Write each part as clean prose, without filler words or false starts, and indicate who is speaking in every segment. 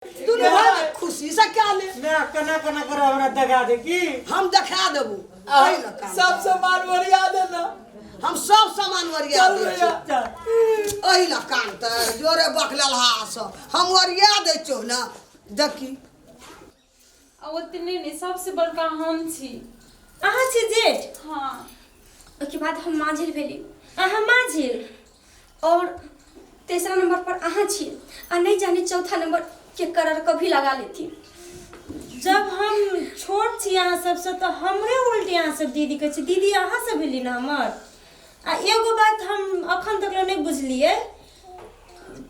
Speaker 1: दुनू भाई खुशी से क्या ले।
Speaker 2: मैं केना केना कर हमरा दगा दे की।
Speaker 1: हम देखा देबू एहि लऽ काम।
Speaker 3: सब सामान ओरिया देना।
Speaker 1: हम सब सामान ओरिया
Speaker 3: चल
Speaker 1: दै
Speaker 3: भैया।
Speaker 1: छी। एहि लऽ काम तऽ जोरे बकलेलहा सब हम ओरिया दै छियौ ने, देखी।
Speaker 4: आ ओतने नहि, सबसे बड़का हम छी।
Speaker 5: अहाँ छी जेठ?
Speaker 4: हाँ।
Speaker 6: ओहिके बाद हम माझिल भेली।
Speaker 5: अहाँ माझिल?
Speaker 6: और तेसरा नंबर पर अहाँ छी आ नहीं जाने चौथा नंबर के करर कभी लगा लेती।
Speaker 5: जब हम छोट छी अहाँ सबसँ तऽ हमरे उल्टे अहाँ सब दीदी कहै छी। दीदी अहाँ सब भेली ने हमर। आ एगो बात हम अखन तक नहि बुझलियै,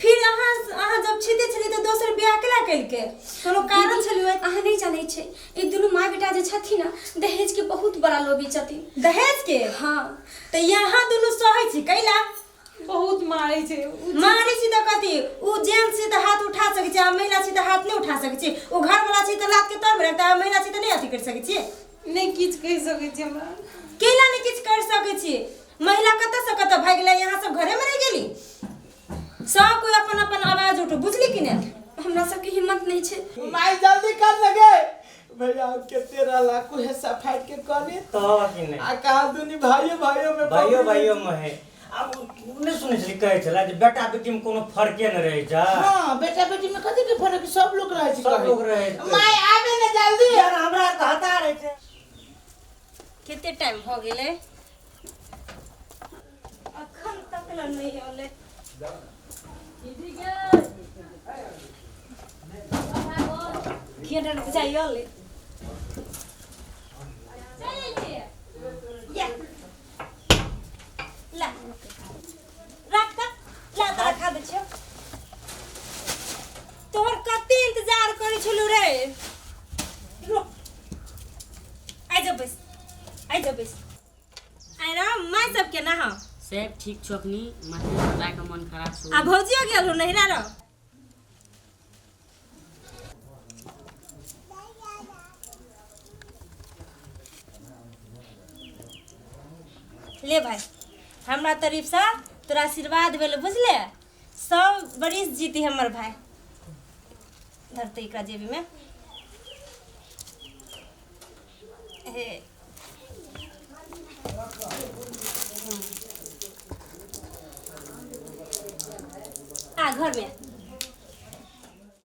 Speaker 5: फिर अहाँ अहाँ जब छिते छलियै तऽ दोसर बियाह केला केलकै? कोनो कारण छलै?
Speaker 6: अहाँ नहीं जानै छै, ई दुनू माय बेटा जे छथिन ने दहेज के बहुत बड़ा लोभी छथिन।
Speaker 5: दहेज के?
Speaker 6: हाँ।
Speaker 5: तऽ यहाँ दुनू सहै छी कैला?
Speaker 4: बहुत मारै छै।
Speaker 5: मारै छी तऽ कथी, उ जेंट्स छी तऽ हाथ उठा सकै छी आ महिला छी तऽ हाथ नहि उठा सकै छी। उ घरवाला छी तऽ लात के तर मे रखतै आ महिला छी तऽ नहि अथी करि सकै छी।
Speaker 4: नहि किछु कहि सकै छी हमरा।
Speaker 5: कैला नहि किछु करि सकै छी? महिला कतऽ से कतऽ भागि गेलै, यहाँ सब घरे मे रहि गेली। सब कोई अपन अपन आवाज उठो, बुझली कि नहि?
Speaker 6: हमरा सबके हिम्मत नहीं छै।
Speaker 3: माई जल्दी कर लगे भैया, हम केते रहला कुहेसा फाट के कहली
Speaker 2: तो कि नहीं
Speaker 3: आ कहा दुनी भाइयों भाइयों में
Speaker 2: भाइयों भाइयों में है। आब नहि सुनै छली कहै छलै जे बेटा बेटी में कोनो फर्के नहि रहै छै।
Speaker 3: हाँ, बेटा बेटी में कथी के फर्क, सब लोग रहै छै।
Speaker 2: सब लोग रहै छै।
Speaker 3: माई आबे ने जल्दी।
Speaker 2: यार हमरा तऽ हता रहै छै।
Speaker 5: कते टाइम भऽ गेलै, अखन तक ल नहि औलै। घेरल बुझाइ औलै। या ला राख त, ला त रखा दै छियौ। तोहर कते इंतजार करै छलु रे। रुक, आइ जा बैस, आइ जा बैस। आइ राम, माय सब केना हौ?
Speaker 7: सब ठीक छौ। अखनी माथी के मन खराब छौ।
Speaker 5: आ भौजियो गेल हो नहिरा रह? ले भाई, हमरा तरफ से तोरा आशीर्वाद भेल, बुझले? सब बरिस जीती हमर भाई। धरते एकरा जेबी में। हे आ घर में।